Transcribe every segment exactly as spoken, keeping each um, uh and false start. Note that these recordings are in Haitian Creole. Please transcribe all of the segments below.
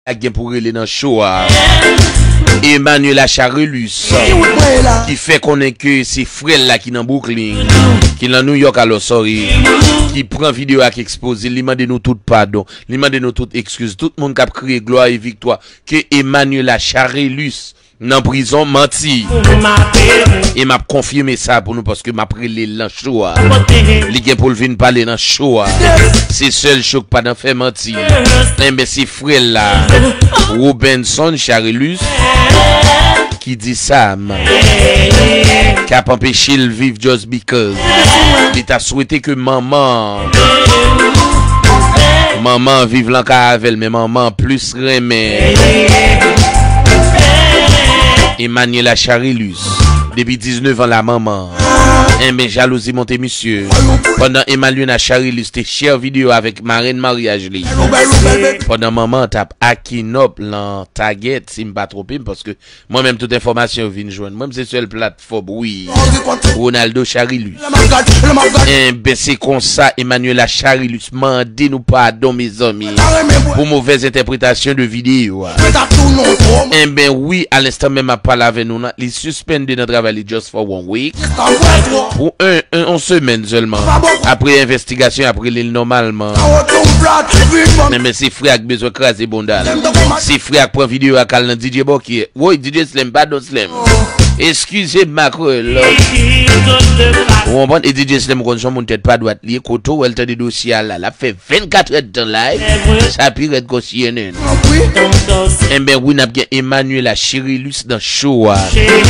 Ak gen pou rele nan show a. Emmanuela Charelus, ki fè konnen ke se frè l la ki nan Brooklyn, ki nan New York, alò, sorry, ki pran videyo a, ki ekspoze l, li mande nou tout padon, li mande nou tout ekskiz. Tout moun k ap kriye glwa e viktwa ke Emmanuela Charelus nan prizon, manti. E m ap konfime sa pou nou, paske m ap rele l nan show a. Li gen pou l vin pale nan show a. Se sèl show k pa nan fè manti. Enben, se frè l la, Robenson Charelus, ki di sa, m, k ap anpeche l viv just because. Li ta swete ke manman, manman viv lan kay avè l, men manman plis renmen Emmanuela Charelus. Depi diznèf an la, manman. Enben, jalouzi monte misye. Pandan Emmanuela Charelus te share videyo avèk marenn maryaj li. Pandan manman t ap akinòp lan Target, si m pa twonpe m, paske mwen menm tout enfòmasyon yo vin jwenn mwen, m se sèl platfòm, wi. Ronaldo Charelus. Enben, se konsa Emmanuela Charelus mande nou padon, mezanmi, pou movèz entèpretasyon de videyo a. Enben, wi, alenstan menm ap pale avè nou la, li sispende nan travay li just for one week. Pou en, en, yon semèn sèlman. Apre envestigasyon, ap rele l nòmalman. Enben, se frè a k bezwen kraze bonda l. Se frè a k pran videyo a k al nan D J Bòkyè. Woy, D J Slim, padon Slim. Eskize m, makrèl. Ou konprann? E D J Slim, ou konn se yon moun tèt pa dwat li ye. Kote w wè l tande dosye a la? L ap fè vennkat èdtan live. Sa pi rèd ke C N N. Enben, wi, n ap gen Emmanuela Charelus nan show a.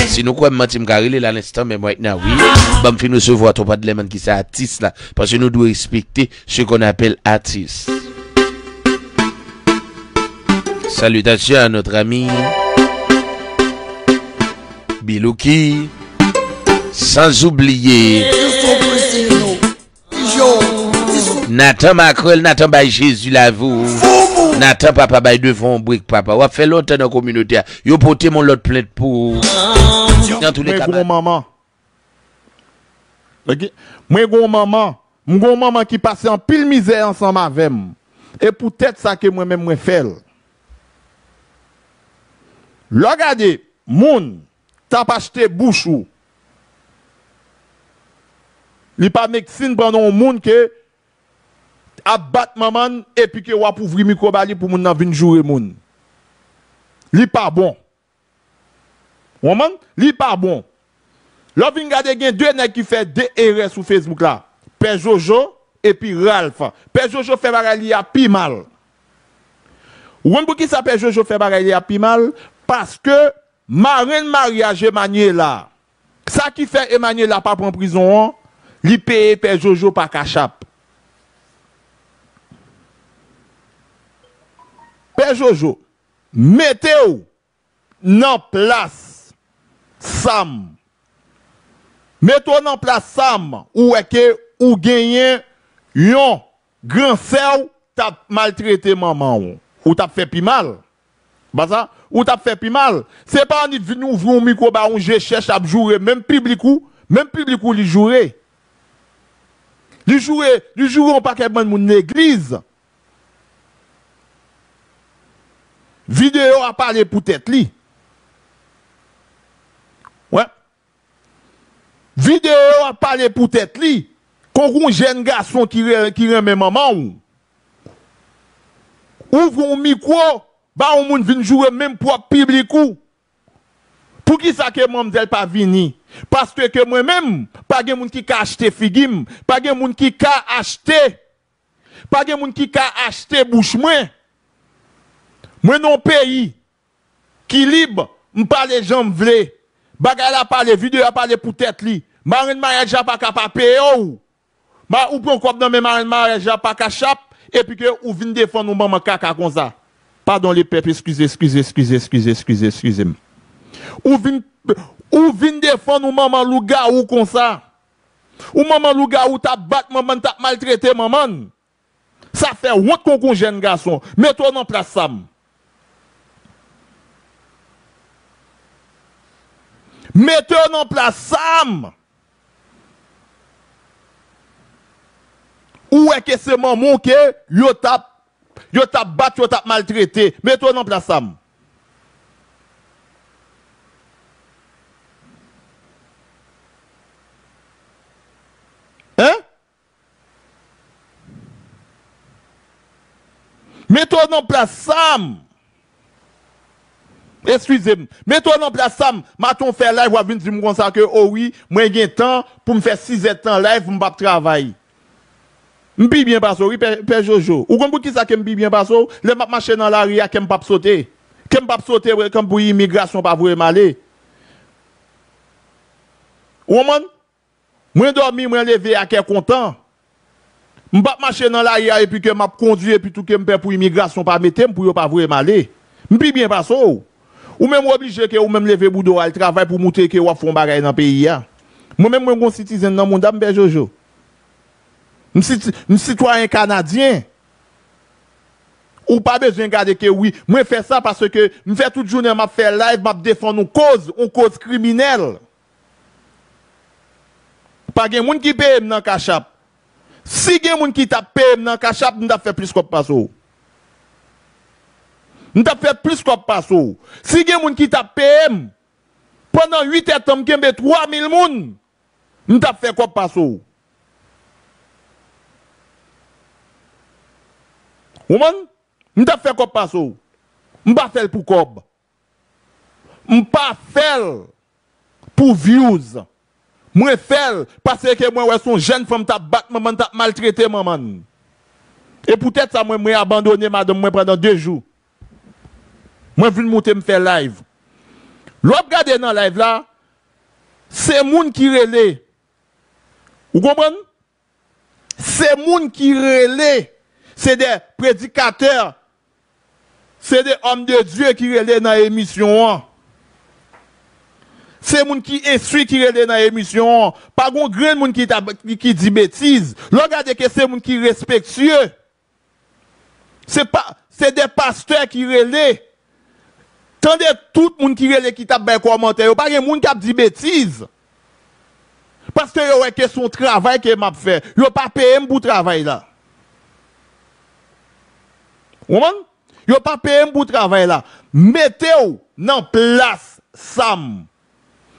Si nou kwè m manti, m ka rele l alenstan menm right now, wi. Ban m fin resevwa Topa Dleman ki se atis la. Paske nou dwe respekte ce qu'on appelle artiste. Salutations à notre ami Bilouki, sans oublier Nathan Makrèl, Nathan bay Jezi lavi w. Nathan papa bay devan w brik papa. W ap fè lontan nan kominote a. Yo pote m yon lòt plent pou ou. Nan tou le ka, mwen gon manman. Ok? Mwen gon manman. M gon manman ki pase anpil mizè ansanm avè m. E poutèt sa ke mwen menm mwen fè l. Lè w gade, moun t ap achte bouch ou. Li pa make sense pandan yon moun ke ap bat manman l epi ke w ap ouvri mikwo ba li pou moun nan vin joure moun. Li pa bon. Ou konprann? Li pa bon. Lè w vin gade, gen de nèg ki fè de erè sou Facebook la. Pè Jojo epi Ralph. Pè Jojo fè bagay li a pi mal. Ou konn poukisa Pè Jojo fè bagay li a pi mal? Paske marenn maryaj Emmanuela, sa ki fè Emmanuela pa pran prizon an, li peye Pè Jojo pa Cash App. Pè Jojo, mete w nan plas Sam. Mete w nan plas Sam, ou wè ke ou genyen yon gran sè w t ap maltrete manman w. Ou t ap fè pi mal. Ba sa, ou t ap fè pi mal. Se pa annik vin ouvri yon mikwo ba yon je chèch ap joure menm piblik ou, menm piblik ou li joure. Li joure, li joure yon pakèt bann moun legliz. Videyo a pale pou tèt li. Wè. Videyo a pale pou tèt li. Kon gon jèn gason ki re-, ki renmen manman w. Ouvri yon mikwo, ba yon moun vin joure menm pwòp piblik ou. Poukisa ke manmzèl pa vini? Paske ke mwen menm, pa gen moun ki ka achte figi m, pa gen moun ki ka achte, pa gen moun ki ka achte bouch mwen. Mwen nan yon peyi ki lib, m pale jan m vle. Bagay la pale, videyo a pale pou tèt li. Marenn maryaj la pa ka pa peye w. Ma, ou pran kòb nan men marenn maryaj la pa Cash App, epi ke ou vin defann yon manman kaka konsa. Padon lepèp, eskize, eskize, eskize m. Ou vin, ou vin defann yon manman lougawou konsa. Yon manman lougawou t ap bat manman l, t ap maltrete manman l. Sa fè wont kon gon jèn gason. Mete w nan plas Sam. Mete w nan plas Sam. Ou wè ke se manman w ke yo t ap Yo t ap bat, yo t ap maltrete. Mete w nan plas sa m. Hein? Mete w nan plas sa m. Eskize m. Mete w nan plas sa m. Maten w fè live, w ap vin di m konsa ke, o wi, mwen gen tan pou m fè sizè tan live, m p ap travay. M pi byen pase w, wi, Pè, Pè Jojo. Ou konn poukisa ke m pi byen pase w? Lè m ap mache nan lari a, kè m p ap sote. Kè m p ap sote, wè, kòm pou imigrasyon pa voye m ale. Ou konprann? Mwen dòmi, mwen leve a kè kontan. M p ap mache nan lari a epi ke m ap kondui epi tou ke m pè pou imigrasyon pa mete m, pou yo pa voye m ale. M pi byen pase w. Ou menm ou oblije ke ou menm leve bouda w al travay pou moutre ke w ap fè yon bagay nan peyi a. Mwen menm mwen gon sitizenn nan mouda m, Pè Jojo. M siti-, m sitwayen kanadyen. Ou pa bezwen gade ke wi, mwen fè sa paske m fè tout jounen m ap fè live, m ap defann yon koz, yon koz kriminèl. Pa gen moun ki peye m nan Cash App. Si gen moun ki t ap peye m nan Cash App, m t ap fè plis kòb pase w. M t ap fè plis kòb pase w. Si gen moun ki t ap peye m, pandan uit èdtan m kenbe twa mil moun, m t ap fè kòb pase w. Ou konprann? M t ap fè kòb pase w. M pa fè l pou kòb. M pa fè l pou views. Mwen fè l paske mwen wè se yon jèn fanm t ap bat manman l, t ap maltrete manman l. E poutèt sa, mwen, mwen abandone madanm mwen pandan de jou. Mwen vin moute m fè live. Lè w ap gade nan live la, se moun ki rele. Ou konprann? Se moun ki rele, se de predikatè, se de òm de Dye ki rele nan emisyon an. Se moun ki enstwi ki rele nan emisyon an. Pa gon grenn moun ki ta, ki, ki di betiz. Lè w gade ke se moun ki respektye. Se pa, se de pastè ki rele. Tande tout moun ki rele ki t ap bay kòmantè yo. Pa gen moun k ap di betiz. Paske yo wè ke se yon travay ke m ap fè. Yo pa peye m pou travay la. Ou konprann? Yo pa peye m pou travay la. Mete w nan plas sa m.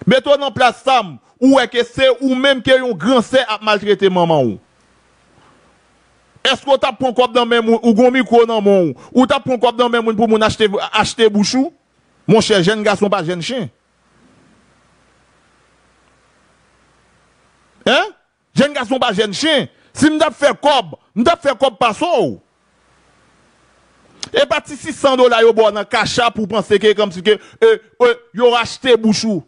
Mete w nan plas sa m. Ou wè ke se ou menm ke yon gran sè ap maltrete manman w. Èske w t ap pran kòb nan men moun, ou gon mikwo nan men w, ou t ap pran kòb nan men moun pou moun achte, achte bouch ou? Monchè, jèn gason pa jèn chen. Hein? Jèn gason pa jèn chen. Si m t ap fè kòb, m t ap fè kòb pase w. E pa ti sis san dola yo ba w nan Cash App pou w panse ke kòmsi ke, e, e, yo achte bouch ou.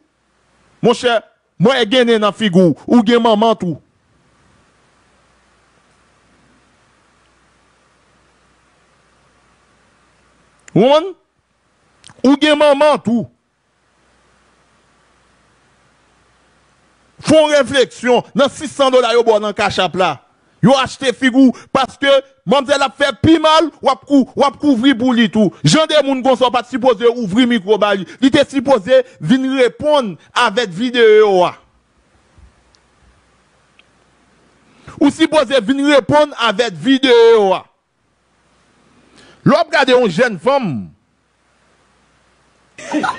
Monchè, mwen gen nen nan figi w, ou gen manman tou. Ou konprann? Ou gen manman tou. Fè yon refleksyon nan sis san dola yo ba w nan Cash App la. Yo achte figi w paske manmzèl ap fè pi mal, w ap kou-, w ap kouvri pou li tou. Jan de moun konsa w pa t sipoze ouvri mikwo ba li. Li te sipoze vin reponn avèk videyo a. Ou sipoze vin reponn avèk videyo a. Lè w ap gade yon jèn fanm,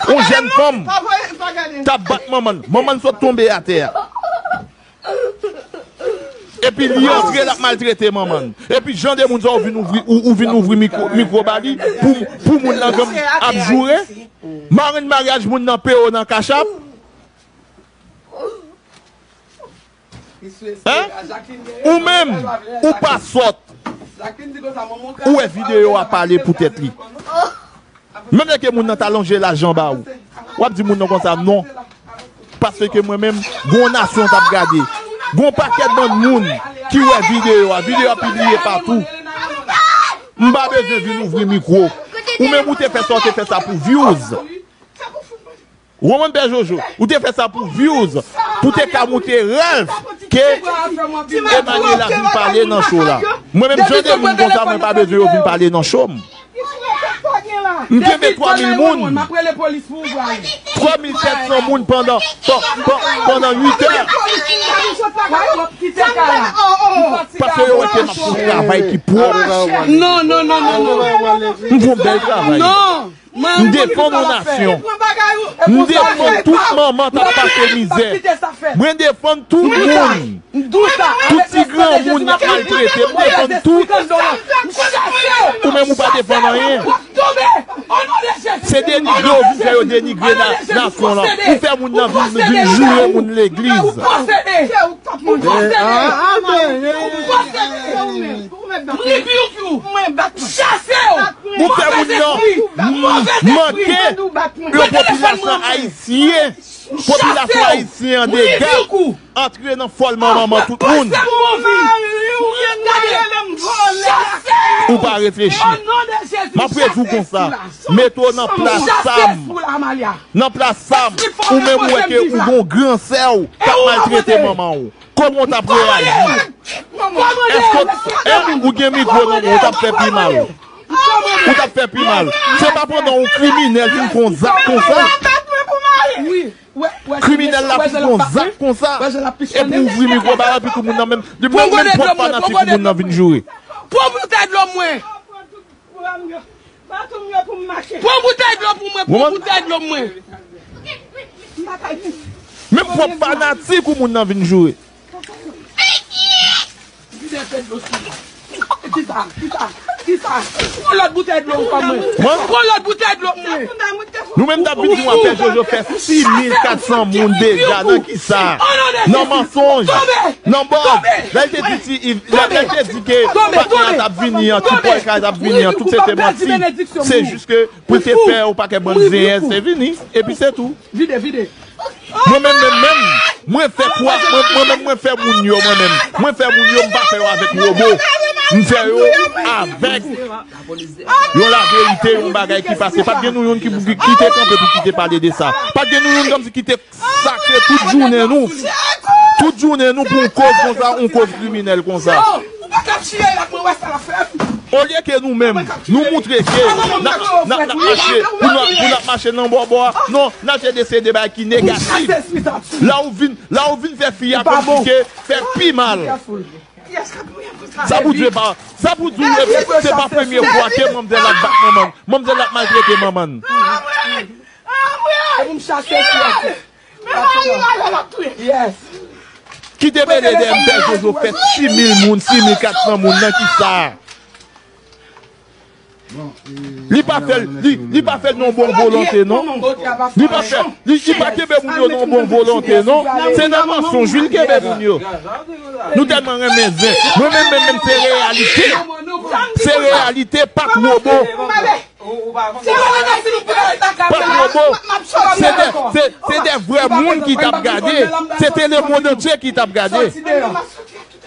yon jèn fanm t ap bat manman l. Manman l sot tonbe atè a. Epi li antre, l ap maltrete manman l. Epi jan de moun sa ou vin ouvri, ou, ou vin ouvri mikwo, mikwo ba li pou, pou moun nan gen ap joure. Marenn maryaj moun nan peye w nan Cash App. Hein? Ou menm, ou pa sòt. Ou wè videyo a pale pou tèt li. Menm lè ke moun nan ta lonje lajan ba ou, w ap di moun nan konsa non. Paske mwen menm, gon nasyon t ap gade. Gon pakèt bann moun ki wè videyo a. Videyo a pibliye patou. M pa bezwen vin ouvri mikwo. Ou menm ou te fè sa, ou te fè sa pou views. Ou konprann, Pè Jojo? Ou te fè sa pou views, pou te ka moutre rèv ke Emmanuel ap vin pale nan show la. Mwen menm, jan de moun konsa, mwen pa bezwen yo vin pale nan show m. M kenbe twa mil moun. M ap rele polis pou ou, Brian. Twa mil sèt san moun pandan, pa- pa- pandan uit è. Paske yo wè ke m ap fè yon travay ki pwòp. Non, non, non, non, non. M fè yon bèl travay. Non. M defann yon nasyon. M defann tout manman k ap pase mizè. Mwen defann tout moun. Tout ti granmoun y ap maltrete. M defann tout. Ou menm ou pa defann anyen. Se denigre ou vin fè yo denigre na- nasyon lan. Ou fè moun nan vin, vin joure moun legliz. Ou fè moun nan manke yon popilasyon ayisyen. Popilasyon ayisyen an dega antre nan fòlman manman tout moun. Ou pa reflechi. M ap redi w konsa. Mete w nan plas Sam. Nan plas Sam, ou menm ou wè ke ou gon gran sè w k ap maltrete manman w. Kòman w t ap reyaji? Èske w, èske ou gen mikwo nan men w, ou t ap fè pi mal? Ou t ap fè pi mal. Se pa pandan yon kriminèl fin fè yon zak konsa. Kriminèl la fin fè yon zak konsa. Epi w ouvri mikwo ba l, epi tout moun nan menm, menm, menm pwòp fanatik ou moun nan vin joure. Pran boutèy dlo mwen. Pran boutèy dlo pou mwen, pran boutèy dlo mwen. Menm pwòp fanatik ou moun nan vin joure. Pran lòt boutèy dlo pou mwen. Pran lòt boutèy dlo pou mwen. Nou menm t ap vin di w Pè Jojo fè sis mil kat san moun deja nan kisa? Nan mansonj, nan bòz. Lè l te di ti Iv, lè, lè l te di ke patnè a t ap vini an, ti pòl kay t ap vini an, tout se te manti. Se jis ke pou l te fè yon pakèt bann zenyèz te vini, epi se tou. Mwen menm, menm, menm, mwen fè kwa, mwen, mwen menm, mwen fè moun yo, mwen menm. Mwen fè moun yo, m pa fè yo avèk wobo. M fè yo avèk yon laverite, yon bagay ki pase. Pa t gen nou youn ki, ki, ki te kanpe pou ki te pale de sa. Pa t gen nou youn kòmsi ki te sakre tout jounen nou. Tout jounen nou pou yon koz konsa, yon koz kriminèl konsa. Olye ke nou menm, nou moutre ke n ap, n ap, n ap mache, pou n ap, pou n ap mache nan bòbò a, non, n ap chèche de bagay ki negatif. Lè w vin, lè w vin fè fi a kòmsi ke fè pi mal. Sa pou di pa, sa pou di se pa premye fwa ke manmzèl ap bat manman l, manmzèl ap maltrete manman l. E pou m chase fi a. Yes. Ki te mele dèyè m Pè Jojo fè sis mil moun, sis mil kat san moun nan kisa? Li pa fè l, li, li pa fè l nan bon volonte, non. Li pa fè, li, li pa kenbe moun yo nan bon volonte, non. Se nan mansonj, wi, l kenbe moun yo. Nou tèlman renmen zen. Mwen menm, menm, menm, se reyalite. Se reyalite, pa t wobo. Pa t wobo. Se de, se, se de vrè moun ki t ap gade. Se te lemonn antye ki t ap gade.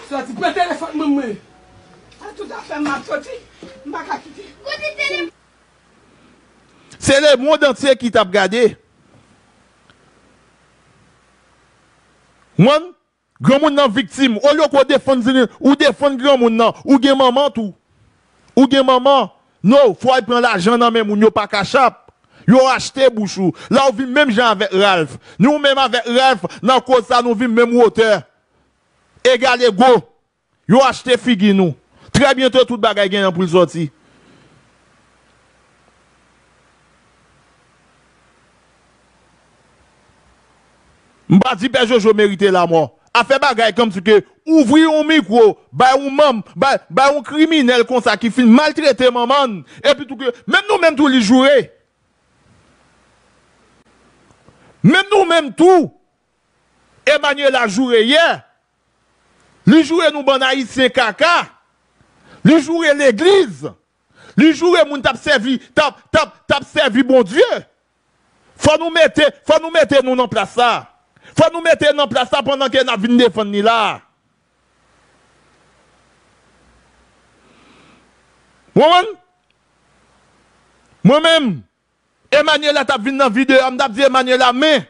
Soti, pran telefòn mwen, mwen. Sa tout afè m ap soti. M pa ka kite. Se lemonn antye ki t ap gade. Mwen, granmoun nan viktim. Olye ke w defann, ou defann granmoun nan, ou gen manman tou. Ou gen manman. No, fò w al pran lajan nan men moun yo pa kachap. Yo achte bouch ou. Lè w vin menm jan avèk Ralph. Ni ou menm avèk Ralph, nan koz sa nou vin menm wotè. Egal ego. Yo achte figi nou. Trè byento tout bagay genyen pou l sòti. M pa di Pè Jojo merite lamò. Afè bagay kòmsi ke ouvri yon mikwo, bay yon manm, bay, bay yon kriminèl konsa ki fin maltrete manman l, epi tou ke, menm nou menm tou li joure. Menm nou menm tou, Emmanuela joure yè. Li joure nou bann Ayisyen kaka. Li joure legliz. Li joure moun t ap sèvi, t ap, t ap, t ap sèvi Bondye. Fò nou mete, fò nou mete nou nan plas sa. Fò nou mete nan plas sa pandan ke n ap vin defann li la. Ou konprann? Mwen menm, Emmanuela t ap vin nan videyo a, m t ap di Emmanuela, men,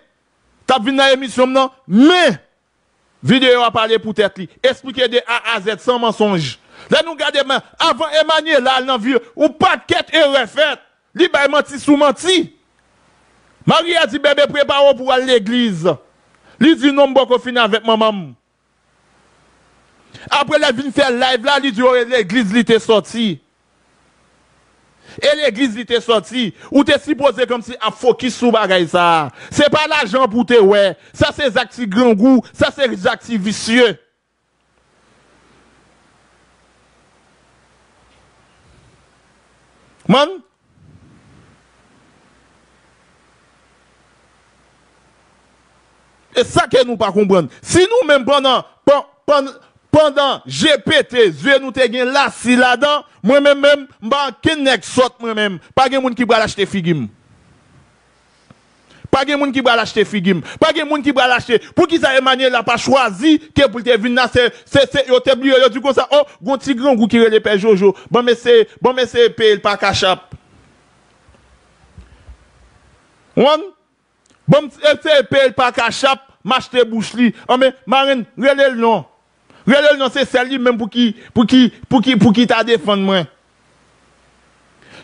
t ap vin nan emisyon m nan, men, videyo a pale pou tèt li. Esplike de A a Z san mansonj. Lè nou gade, men, avan Emmanuela al nan vi, yon pakèt erè fèt. Li bay manti sou manti. Maria di, "Bebe, prepare w pou w al legliz." Li di, "Non, m poko fin avèk manman m." Apre lè l vin fè live la, li di, "Oh, e legliz li te sòti." E legliz li te sòti. Ou te sipoze kòmsi ap fokis sou bagay sa a. Se pa lajan pou w te wè. Sa se zak ti grangou, sa se zak ti visye. Man, e sa ke nou pa konprann. Si nou menm pandan, pan, pan, pandan je pete, zye nou te gen lasi ladan, mwen menm menm, m pa ankenn nèg sòt mwen menm. Pa gen moun ki pral achte figi m. Pa gen moun ki pral achte figi m. Pa gen moun ki pral achte. Poukisa Emmanuel la pa chwazi ke pou l te vin la, se, se, se, yo te bliye, yo di konsa, "Oh, gon ti grangou ki rele Pè Jojo. Ban m eseye, ban m eseye peye l pa Cash App." Wan? Ban m eseye peye l pa Cash App, m achte bouch li. Anben, marenn, rele l non. Rele l non, se sèl li menm pou ki, pou ki, pou ki, pou ki ta defann mwen.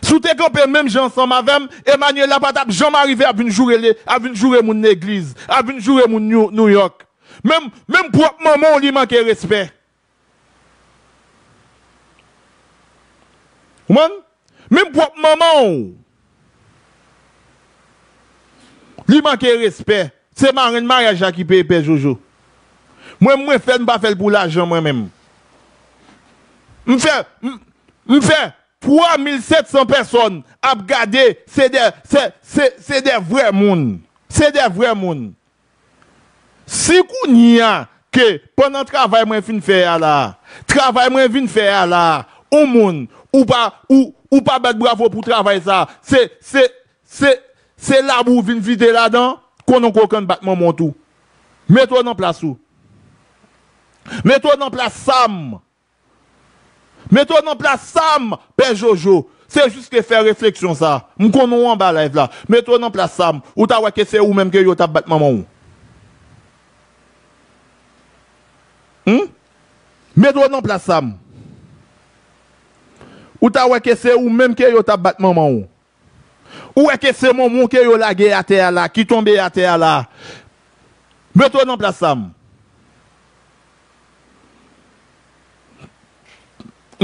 Si w te kanpe menm jan ansanm avè m, Emmanuel la pa t ap janm arive ap vin joure le, ap vin joure moun legliz, ap vin joure moun New, New York. Menm, menm pwòp manman w li manke respè. Ou konprann? Menm pwòp manman w, li manke respè. Se marenn maryaj la ki peye Pè Jojo. Mwen, mwen fè l, m pa fè l pou lajan mwen menm. M fè, m, m fè twa mil sèt san pèsòn ap gade, se de, se, se, se de vrè moun. Se de vrè moun. Si kounye a ke pandan travay mwen fin fè a la, travay mwen vin fè a la, on moun, ou pa, ou, ou pa bat bravo pou travay sa, se, se, se, se labou ou vin vide ladan, konnen w kokenn bat manman w tou. Mete w nan plas ou. Mete w nan plas Sam. Mete w nan plas Sam, Pè Jojo. Se jis te fè refleksyon sa. M konnen w anba live la. Mete w nan plas Sam. Ou ta wè ke se ou menm ke yo t ap bat manman w. Hmm? Mete w nan plas Sam. Ou ta wè ke se ou menm ke yo t ap bat manman w. Ou wè ke se manman w ke yo lage atè a la, ki tonbe atè a la. Mete w nan plas Sam.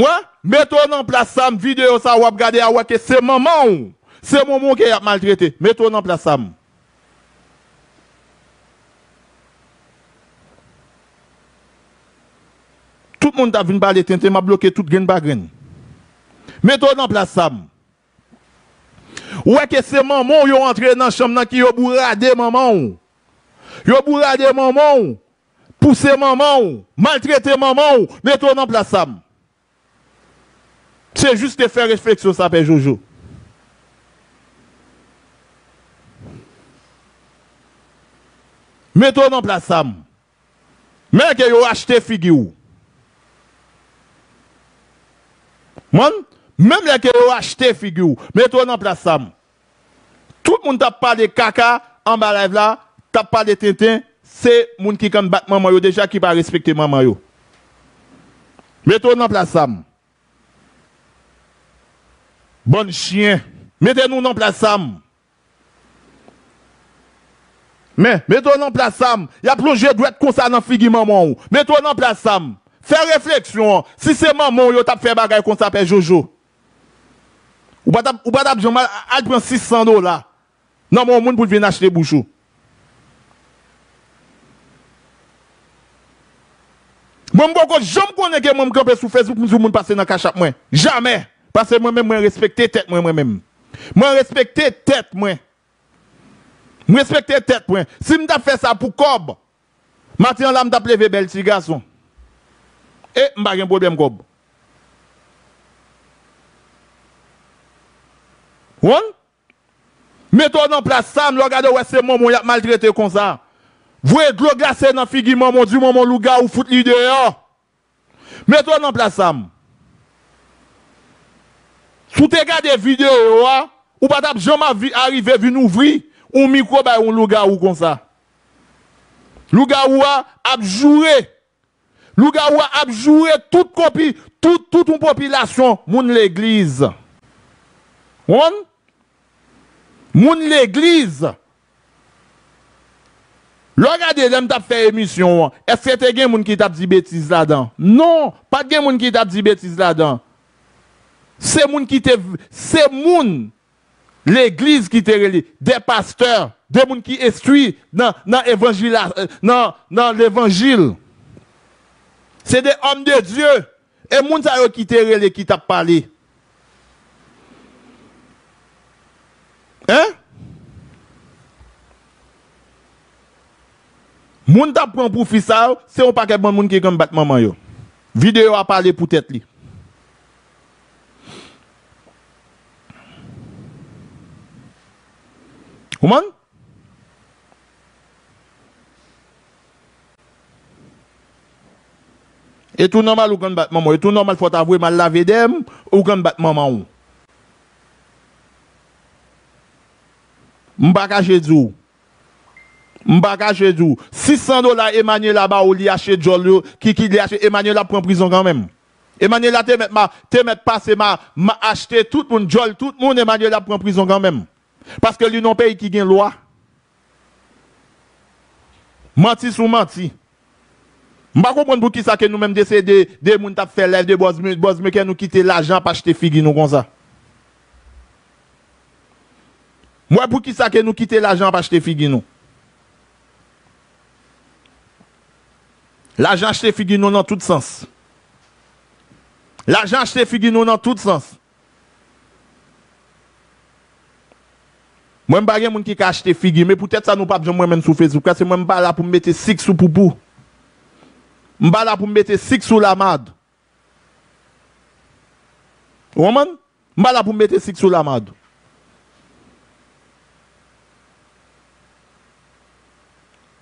Wè? Mete w nan plas Sam, videyo sa w ap gade a, wè ke se manman w. Se manman w ke y ap maltrete. Mete w nan plas Sam. Tout moun t ap vin pale tenten, m ap bloke tout grenn pa grenn. Mete w nan plas Sam. Ou wè ke se manman w yo antre nan chanm nan ki yo bourade manman w. Yo bourade manman w, pouse manman w, maltrete manman w, mete w nan plas Sam. Se jis te fè refleksyon sa, Pè Jojo. Mete w nan plas Sam. Men ke yo achte figi w. Mwen, menm lè ke yo achte figi w, mete w nan plas Sam. Tout moun t ap pale kaka anba live la, t ap pale tenten, se moun ki konn bat manman yo deja ki pa respekte manman yo. Mete w nan plas Sam. Bann chyen. Mete nou nan plas Sam. Men, mete w nan plas Sam. Y ap lonje dwèt konsa nan figi manman w. Mete w nan plas Sam. Fè refleksyon. Si se manman w yo t ap fè bagay konsa, Pè Jojo, ou pa t ap, ou pa t ap janm al, al pran sis san dola nan men yon moun pou l vin achte bouch ou. Mwen, m poko janm konnen ke mwen, m kanpe sou Facebook, m di yon moun pase nan Cash App mwen. Jamè! Paske mwen menm, mwen respekte tèt mwen, mwen menm. Mwen respekte tèt mwen. M respekte tèt mwen. Si m t ap fè sa pou kòb, maten an la, m t ap leve bèl ti gason. E m pa gen pwoblèm kòb. Wonn? Mete w nan plas Sam, lè w gade w wè se manman w y ap maltrete konsa. Voye dlo glase nan figi manman w, di manman w lougawou fout li deyò. Mete w nan plas Sam. Si w te gade videyo a, ou pa t ap janm avi-, arive vin ouvri yon mikwo bay yon lougawou konsa. Lougawou a ap joure. Lougawou a ap joure tout konpi-, tout, tout yon popilasyon, moun legliz. Wonn? Moun legliz. Lè w gade, lè m t ap fè emisyon an, èske te gen moun ki t ap di betiz ladan? Non, pa t gen moun ki t ap di betiz ladan. Se moun ki te, se moun legliz ki te rele, de pastè, de moun ki enstwi nan, nan evanjil la, nan, nan levanjil. Se de homme de Dieu. E moun sa yo ki te rele, ki t ap pale. Hein? Moun t ap pran pou fi sa yo, se yon pakèt bann moun ki konn bat manman yo. Videyo a pale pou tèt li. Ou konprann? E tou nòmal ou konn bat manman w. E tou nòmal fò w ta voye m al lave dèyè m, ou konn bat manman w. M pa kache di w. M pa kache di w. Sis san dola Emmanuela ba ou, li achte djòl yo, ki, ki li achte, Emmanuela ap pran prizon kanmenm. Emmanuela te mèt ma, te mèt pase ma, ma achte tout moun, djòl tout moun, Emmanuela ap pran prizon kanmenm. Paske li nan yon peyi ki gen lwa. Manti sou manti. M pa konprann poukisa ke nou menm de se de, de moun t ap fè live de bòz, bòz mekè nou kite lajan ap achte figi nou konsa. M wè poukisa ke nou kite lajan ap achte figi nou. Lajan achte figi nou nan tout sans. Lajan achte figi nou nan tout sans. Mwen, m pa gen moun ki ka achte figi m, e poutèt sa nou p ap janm wè m sou Facebook la, se mwen m pa la pou m mete sik sou poupou. M pa la pou m mete sik sou lamad. Ou konprann? M pa la pou m mete sik sou lamad.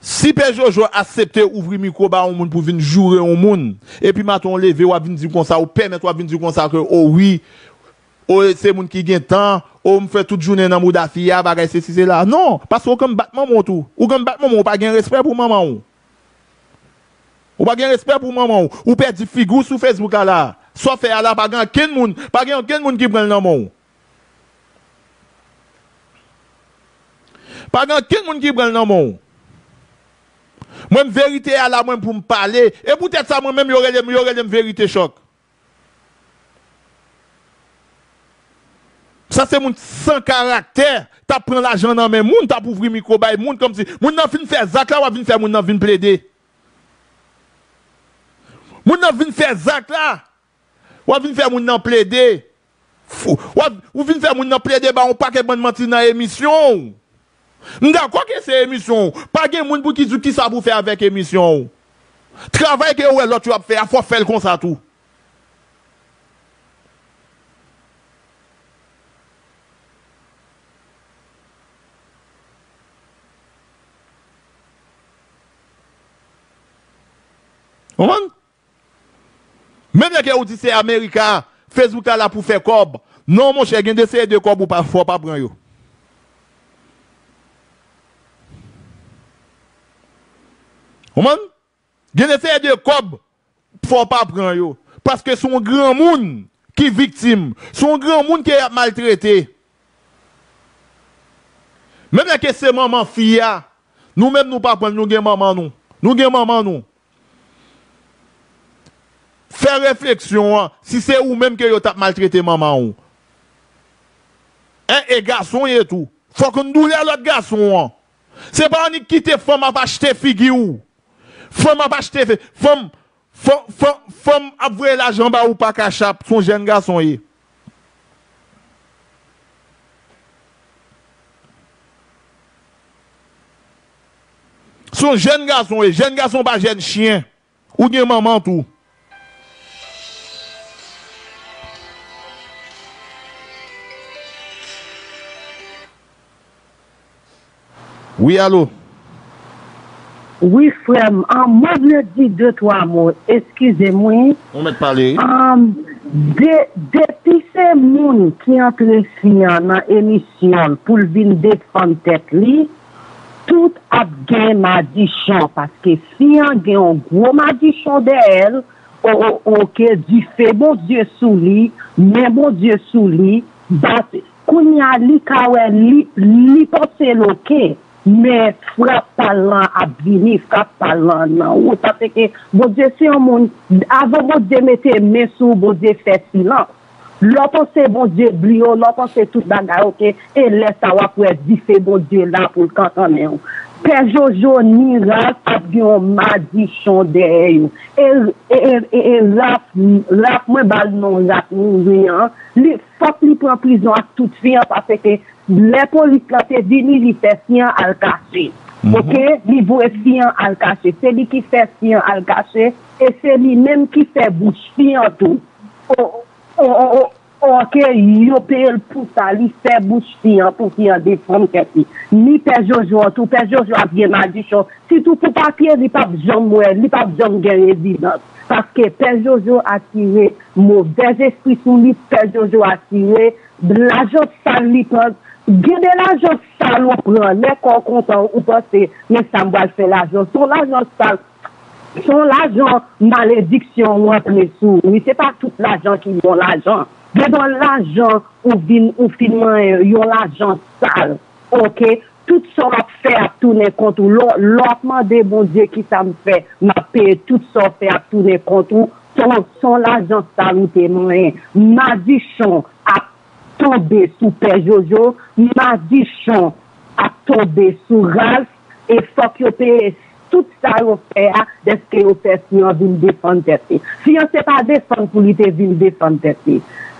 Si Pè Jojo aksepte ouvri mikwo ba yon moun pou vin joure yon moun, epi maten w leve, w ap vin di konsa, ou pèmèt w ap vin di konsa ke, o wi, o se moun ki gen tan, o m fè tout jounen nan mouda fi a, bagay sesi sela. Non, paske ou konn bat manman w tou. Ou konn bat manman w, ou pa gen respè pou manman w. Ou pa gen respè pou manman w. Ou pèdi figi w sou Facebook la la. Sa w fè a la, pa gen okenn moun, pa gen okenn moun ki pran l nan men w. Pa gen okenn moun ki pran l nan men w. Mwen, m verite a la, mwen, pou m pale. E poutèt sa, mwen menm, yo rele m, yo rele m Verite Chòk. Sa se moun san karaktè, t ap pran lajan nan men moun, t ap ouvri mikwo bay moun, kòmsi moun nan fin fè zak la, w ap vin fè moun nan vin plede. Moun nan vin fè zak la, w ap vin fè moun nan plede. Fou. W ap, ou vin fè moun nan plede ba yon pakèt bann manti nan emisyon w. M dakò ke se emisyon w. Pa gen moun pou ki di w kisa pou fè avèk emisyon w. Travay ke ou wè lòt yo ap fè a, fò w fè l konsa tou. Konprann? Menm lè ke ou di se America, Facebook la la pou fè kòb. Non, monchè, gen de seri de kòb ou pa, fò w pa pran yo. Konprann? Gen de seri de kòb, fò w pa pran yo. Paske se yon granmoun ki viktim. Se yon granmoun ke y ap maltrete. Menm lè ke se manman fi a, nou menm nou pa pran l, nou gen manman nou. Nou gen manman nou. Fè refleksyon an, si se ou menm ke yo t ap maltrete manman w. En, e gason ye tou. Fòk nou doulè lòt gason an. Se pa annik kite fanm ap achte figi w. Fanm ap achte fi-, fanm, fanm, fanm, fanm ap voye lajan ba ou pa Cash App, se yon jèn gason ye. Se yon jèn gason ye. Jèn gason pa jèn chen. Ou gen manman tou. Wi, alo. Wi, frè m, an, mwen vle di de twa mo. Eskize m, wi. Ou mèt pale, wi. An, de, depi se moun ki antre fi an nan emisyon l pou l vin defann tèt li, tout ap gen madichon, paske fi an gen yon gwo madichon dèyè l, o, o, o, ke dife Bondye sou li, men Bondye sou li, bat, Kounye a, li ka wè, li, li panse l oke, men frap pa l lan ap vini, frap pa l lan nan wout. Paske Bondye se yon moun, avan Bondye mete men sou ou, Bondye fè silans. Lè w panse Bondye bliye w, lè w panse tout bagay oke, e lè sa w ap wè dife Bondye la pou l kankannen w. Pè Jojo ni Ralph ap gen yon madichon dèyè yo. E, e, e, e, e Ralph, Ralph, mwen ba l non Ralph mouri an, li, fòk li pran prizon ak tout fi an, paske lè polis lan te vini, li fè fi an al kache. Oke? Li voye fi an al kache. Se li ki fè fi an al kache, e se li menm ki fè bouch fi an tou. O, o, o, o, oke, yo peye l pou sa, li fè bouch fi an pou fi an defann tèt li. Ni Pè Jojo an tou, Pè Jojo ap gen madichon. Sitou pou papye, li p ap janm wè, li p ap janm gen rezidans. Paske Pè Jojo atire movèz espri sou li, Pè Jojo atire lajan sal li pran. Gen de lajan sal ou pran, lè kò w kontan, ou panse, men sa m pral fè lajan. Se yon lajan sal, se yon lajan malediksyon ou antre sou ou. Wi, se pa tout lajan ki bon lajan. Gen de lajan ou vin, ou fin manyen, yon lajan sal. Oke? Tout sa w ap fè ap tounen kont ou. Lè w, lè w ap mande Bondye kisa m fè, m ap peye tout sa w fè ap tounen kont ou. Se yon, se yon lajan sal ou te manyen. Madichon ap tonbe sou Pè Jojo, madichon ap tonbe sou Ralph, e fòk yo peye tout sa yo fè a, dèske yo fè fi an vin defann tèt li. Fi an se pa defann pou li te vin defann tèt li.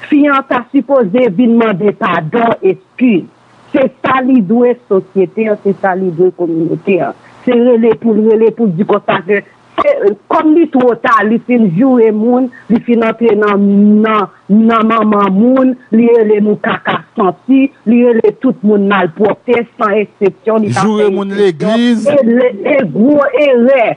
Fi an ta sipoze vin mande padon, eskiz. Se sa li dwe sosyete an, se sa li dwe kominote an. Se rele pou l rele pou l di konsa ke se, kòm li twò ta, li fin joure moun, li fin antre nan, nan, nan manman moun, li rele nou kaka santi, li rele tout moun malpwòpte, san eksepsyon, li pa fè eksepsyon. Joure moun legliz. E le-, e gwo erè.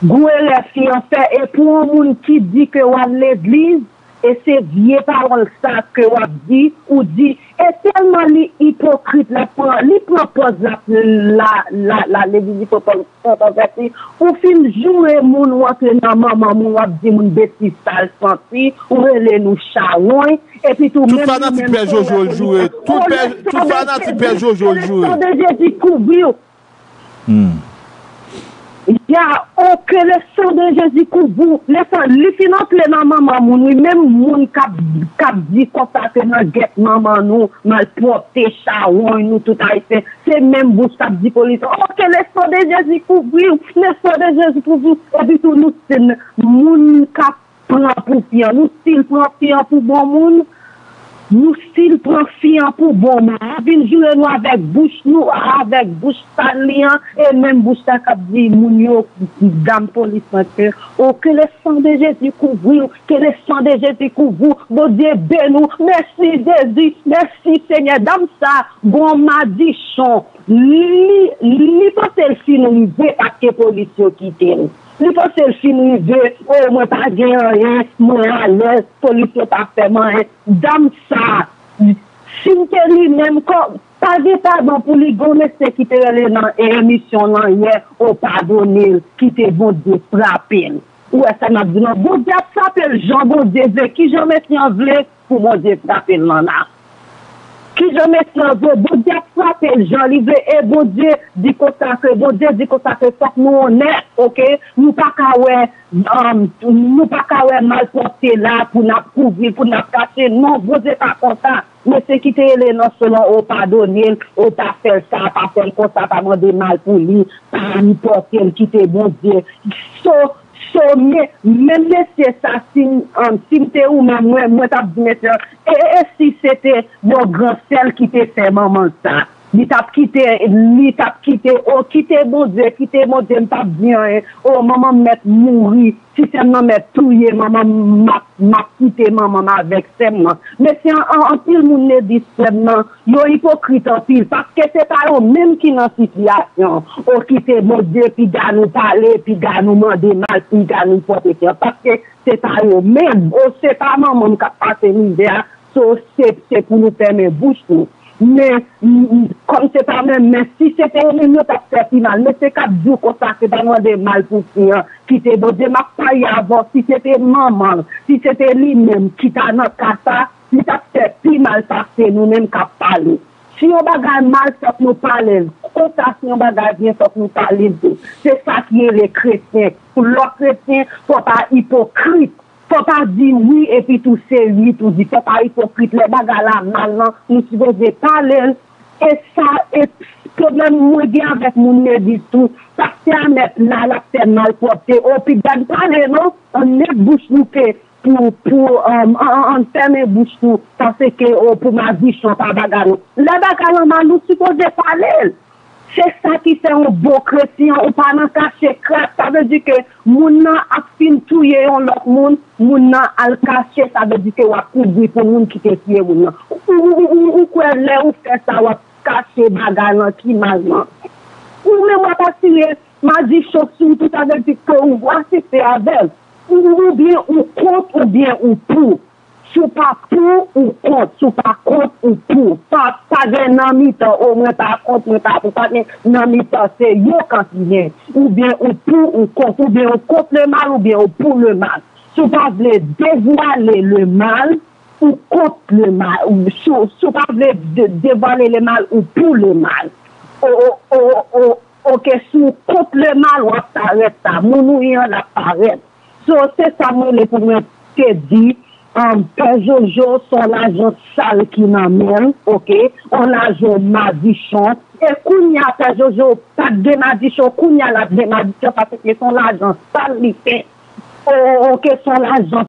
Gwo erè fi an fè, e pou yon moun ki di ke w al legliz, e se vye pawòl sa ke w ap di, ou di, e tèlman li ipokrit, l ap pran, li pran pòz l ap la, la, la legliz, li pran pòz, pran pòz l ap di, ou fin joure moun, ou antre nan manman moun, w ap di moun betiz sal santi, ou rele nou chawony, epi tou menm li menm fanatik Pè Jojo l joure. Tout fanatik Pè Jojo l joure. Ke le sang de Jésus kouvri w. Hmm. Ya, o ke le sang de Jésus kouvri w. Le sang, li fin antre nan manman moun, wi, menm moun k ap, k ap di konsa ke nan gèt manman nou, malpwòpte, chawony nou, tout ayisyen, se menm bouch k ap di polis, o ke le sang de Jésus kouvri w, le sang de Jésus kouvri w. Epi tou nou se moun k ap pran pou fi an. Nou still pran fi an pou bon moun. Nou still pran fi an pou bon moun. Li vin joure nou avèk bouch nou, avèk bouch sal li an, e menm bouch sa k ap di moun yo, dam polis lan ke, o ke le sang de Jésus kouvri w, ke le sang de Jésus kouvri w, Bondye beni w, mèsi Jezi, mèsi Senyè. Dam sa, gon madichon, li, li panse l fin rive paske polis yo kite l. Li panse l fin rive, o, mwen pa gen anyen, mwen alèz, polis yo pa fè m anyen. Dam sa, si m te li menm, kò, pa gen padon pou li, gon mesye ki te rele nan emisyon lan yè, o padone l, kite Bondye frape l. Ou wè sa m ap di lan? Bondye ap frape l jan Bondye vle, kijan mesye an vle pou Bondye frape l lan la? Kijan mesye an vle? Bondye ap frape l jan li vle. E Bondye di konsa ke, Bondye di konsa ke fòk nou onèt, oke? Nou pa ka wè, um, nou pa ka wè malpwòpte la pou n ap kouvri, pou n ap kache. Non, Bondye pa konsa. Mesye ki te rele nan son lan, o padone l, o pa fè l sa, pa fè l konsa, pa mande mal pou li, pa ripòte l, kite Bondye. So, So, men, menm mesye sa, si m, um, si m te ou menm, mwen, mwen t ap di mesye, e, e, e si se te yon gran sè l ki te fè manman l sa? Li t ap kite, li t ap kite, o, kite Bondye, kite Bondye, m p ap di anyen. O, manman m mèt mouri, si sè m nan mèt touye manman m, m ap, m ap kite manman m avèk sè m nan. Mesye, an, an, anpil moun ne di sè m nan, yo ipokrit anpil, paske se pa yo menm ki nan sitiyasyon. O kite Bondye, piga nou pale, piga nou mande mal, piga nou pòte plent, paske se pa yo menm. O se pa manman m k ap pase mizè a, so se, se pou nou fèmen bouch nou. Men, m, m, kòm se pa menm, men si se te yo menm, yo t ap fè pi mal. Men se k ap di w konsa, se pa mande mal pou fi an. Kite Bondye, m ap parye avè w, si se te manman l, si se te li menm ki ta nan ka sa, li t ap fè pi mal pase nou menm k ap pale. Si yon bagay mal, fòk nou pale l. Konsa, si yon bagay byen, fòk nou pale l tou. Se sa ki rele kretyen. Pou lòt kretyen, fò w pa ipokrit. Fò w pa di wi epi tou se wi tou di. Fò w pa ipokrit. Lè bagay la mal lan, nou sipoze pale l. E sa, e pwoblèm mwen gen avèk moun legliz tou, pastè a mèt la, l ap fè malpwòpte. O, piga n pale non, ann met bouch nou ke pou, pou, um, an, an, ann fèmen bouch nou, paske, o, pou madichon pa bagay nou. Lè bagay lan mal, nou sipoze pale l. Se sa ki fè yon bon kretyen, ou pa nan kache kras. Sa vle di ke moun nan ap fin touye yon lòt moun, moun nan al kache, sa vle di ke w ap kouvri pou moun ki te tiye moun nan. Ou, ou, ou, ou, ou kwè lè ou fè sa, w ap kache bagay lan ki mal lan. Ou menm w ap atire madichon sou ou tou, sa vle di ke ou asiste avè l. Ou, oubyen ou kont, oubyen ou pou. Si w pa pou, ou kont. Si w pa kont, ou pou. Pa, pa gen nan mitan, o mwen pa kont, mwen pa pou, pa gen nan mitan, se yon kan ki gen. Oubyen ou pou, ou kont, oubyen ou kont le mal, oubyen ou pou le mal. Si w pa vle devwale le mal, ou kont le mal. Ou, si, w- si w pa vle de, devwale le mal, ou pou le mal. O, o, o, o, oke, si w kont le mal, w ap parèt sa. Moun ou ye an ap parèt. So, se sa mwen vle pou mwen te di. Um, Pè Jojo, se yon lajan sal ki nan men l, oke? Yon lajan madichon. E kounye a, Pè Jojo pa t gen madichon, kounye a l ap gen madichon, paske se yon lajan sal li fè. O, oke, se yon lajan